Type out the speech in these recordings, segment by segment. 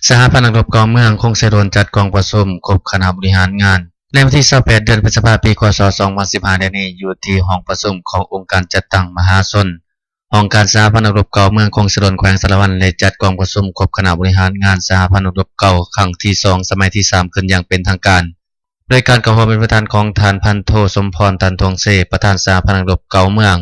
ສະຫະພັນນັກລົບເກົ່າເມືອງຄົງເຊໂດນ ຈັດກອງປະຊຸມຄົບຄະນະບໍລິຫານງານ ໃນວັນທີຊາວແປດ ເດືອນພຶດສະພາ ປີ ຄ.ສ. ສອງພັນສິບຫ້າ ນີ້ ຢູ່ທີ່ຫ້ອງປະຊຸມຂອງອົງການຈັດຕັ້ງມະຫາຊົນ. ຫ້ອງການສະຫະພັນນັກລົບເກົ່າເມືອງຄົງເຊໂດນ ແຂວງສາລະວັນ ໄດ້ຈັດກອງປະຊຸມຄົບຄະນະບໍລິຫານງານສະຫະພັນນັກລົບເກົ່າຄັ້ງທີສອງ ສະໄໝທີສາມ ຂຶ້ນຢ່າງເປັນທາງການ ໂດຍການເຂົ້າຮ່ວມເປັນປະທານຂອງທ່ານ ພັນໂທ ສົມພອນ ຕັນທອງເຊ ປະທານສະຫະພັນນັກລົບເກົ່າເມືອງ,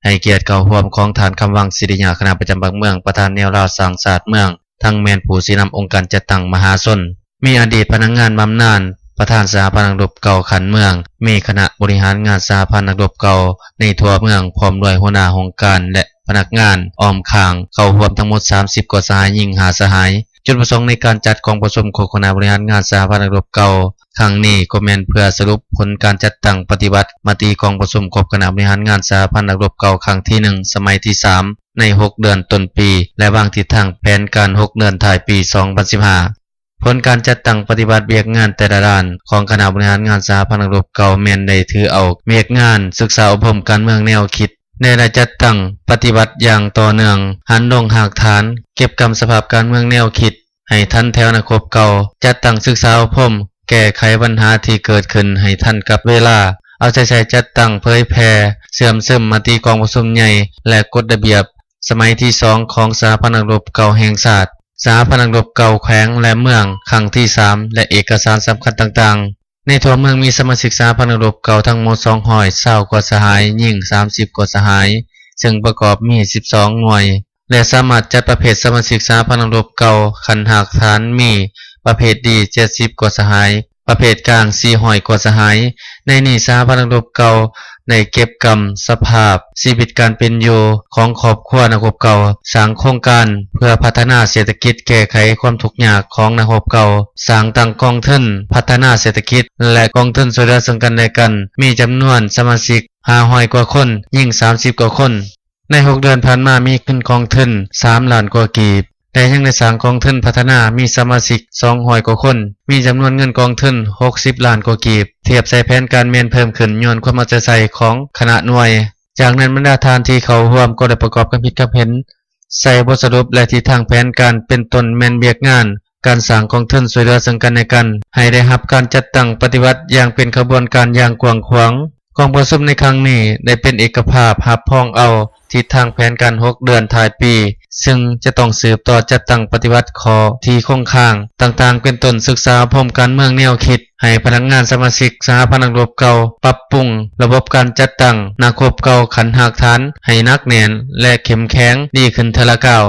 ໃຫ້ກຽດເຂົ້າຮ່ວມຂອງທ່ານ ຄຳວັງ ສິລິຍາ ຄະນະປະຈຳພັກເມືອງ, ປະທານແນວລາວສ້າງຊາດເມືອງ, ທັງແມ່ນຜູ້ຊີ້ນຳອົງການຈັດຕັ້ງມະຫາຊົນ, ມີອະດີດພະນັກງານບຳນານ, ປະທານສະຫະພັນນັກລົບເກົ່າຂັ້ນເມືອງ, ມີຄະນະບໍລິຫານງານສະຫະພັນນັກລົບເກົ່າໃນທົ່ວເມືອງ ພ້ອມດ້ວຍຫົວໜ້າຫ້ອງການ ແລະ ພະນັກງານອ້ອມຂ້າງ ເຂົ້າຮ່ວມທັງໝົດສາມສິບກວ່າສະຫາຍ, ຍິງຫ້າສະຫາຍ. ຈຸດປະສົງໃນການຈັດກອງປະຊຸມໂຄຄະນະບໍລິຫານງານສະຫະພັນນັກລົບເກົ່າຄັ້ງນີ້ ກໍແມ່ນເພື່ອສະຫຼຸບຜົນການຈັດຕັ້ງປະຕິບັດມະຕິກອງປະຊຸມຄົບຄະນະບໍລິຫານງານສະຫະພັນນັກລົບເກົ່າຄັ້ງທີໜຶ່ງ ສະໄໝທີສາມ ໃນຫົກເດືອນຕົ້ນປີ ແລະ ວາງທິດທາງແຜນການຫົກເດືອນທ້າຍປີສອງພັນສິບຫ້າ. ຜົນການຈັດຕັ້ງປະຕິບັດວຽກງານແຕ່ລະດ້ານຂອງຄະນະບໍລິຫານງານສະຫະພັນນັກລົບເກົ່າ ແມ່ນໄດ້ຖືເອົາວຽກງານສຶກສາອົບຮົມການເມືອງແນວຄິດ ແນະນຳຈັດຕັ້ງປະຕິບັດຢ່າງຕໍ່ເນື່ອງ, ຫັນລົງຮາກຖານ, ເກັບກຳສະພາບການເມືອງແນວຄິດໃຫ້ທັນແຖວນັກຮົບເກົ່າ, ຈັດຕັ້ງສຶກສາອົບຮົມ, ແກ້ໄຂບັນຫາທີ່ເກີດຂຶ້ນໃຫ້ທັນກັບເວລາ, ເອົາໃຈໃສ່ຈັດຕັ້ງເຜີຍແຜ່, ເຊື່ອມຊຶມມະຕິກອງປະຊຸມໃຫຍ່ ແລະ ກົດລະບຽບສະໄໝທີສອງຂອງສະຫະພັນນັກລົບເກົ່າແຫ່ງຊາດ, ສະຫະພັນນັກລົບເກົ່າແຂວງ ແລະ ເມືອງຄັ້ງທີສາມ ແລະ ເອກະສານສຳຄັນຕ່າງໆ. ໃນທົ່ວເມືອງມີສະມາຊິກສະຫະພັນນັກລົບເກົ່າທັງໝົດສອງຮ້ອຍຊາວກວ່າສະຫາຍ, ຍິງສາມສິບກວ່າສະຫາຍ, ເຊິ່ງປະກອບມີສິບສອງໜ່ວຍ ແລະ ສາມາດຈັດປະເພດສະມາຊິກສະຫະພັນນັກລົບເກົ່າຂັ້ນຮາກຖານມີປະເພດດີເຈັດສິບກວ່າສະຫາຍ, ປະເພດກາງສີ່ຮ້ອຍກວ່າສະຫາຍ. ໃນນີ້ສະຫະພັນນັກລົບເກົ່າໄດ້ເກັບກຳສະພາບຊີວິດການເປັນຢູ່ຂອງຄອບຄົວນັກຮົບເກົ່າ, ສ້າງໂຄງການເພື່ອພັດທະນາເສດຖະກິດ, ແກ້ໄຂຄວາມທຸກຍາກຂອງນັກຮົບເກົ່າ, ສ້າງຕັ້ງກອງທຶນພັດທະນາເສດຖະກິດ ແລະ ກອງທຶນຊ່ວຍເຫຼືອເຊິ່ງກັນແລະກັນ, ມີຈຳນວນສະມາຊິກຫ້າຮ້ອຍກວ່າຄົນ, ຍິງສາມສິບກວ່າຄົນ. ໃນຫົກເດືອນຜ່ານມາມີເງິນກອງທຶນສາມລ້ານກວ່າກີບ ແລະ ຍັງໄດ້ສ້າງກອງທຶນພັດທະນາມີສະມາຊິກສອງຮ້ອຍກວ່າຄົນ, ມີຈຳນວນເງິນກອງທຶນຫົກສິບລ້ານກວ່າກີບ, ທຽບໃສ່ແຜນການແມ່ນເພີ່ມຂຶ້ນຍ້ອນຄວາມເອົາໃຈໃສ່ຂອງຄະນະໜ່ວຍ. ຈາກນັ້ນບັນດາທ່ານທີ່ເຂົ້າຮ່ວມກໍໄດ້ປະກອບຄຳຄິດຄຳເຫັນໃສ່ບົດສະຫຼຸບ ແລະ ທິດທາງແຜນການ ເປັນຕົ້ນແມ່ນວຽກງານ ການສ້າງກອງທຶນຊ່ວຍເຫຼືອເຊິ່ງກັນແລະກັນ ໃຫ້ໄດ້ຮັບການຈັດຕັ້ງປະຕິບັດຢ່າງເປັນຂະບວນການຢ່າງກວ້າງຂວາງ. ກອງປະຊຸມໃນຄັ້ງນີ້ໄດ້ເປັນເອກະພາບຮັບຮອງເອົາທິດທາງແຜນການຫົກເດືອນທ້າຍປີ, ເຊິ່ງຈະຕ້ອງສືບຕໍ່ຈັດຕັ້ງປະຕິບັດຂໍ້ທີ່ຄົງຄ້າງຕ່າງໆ ເປັນຕົ້ນສຶກສາອົບຮົມການເມືອງແນວຄິດໃຫ້ພະນັກງານສະມາຊິກສະຫະພັນນັກຮົບເກົ່າ, ປັບປຸງລະບົບການຈັດຕັ້ງນັກຮົບເກົ່າຂັ້ນຮາກຖານໃຫ້ໜັກແໜ້ນ ແລະ ເຂັ້ມແຂງດີຂຶ້ນເທື່ອລະກ້າວ.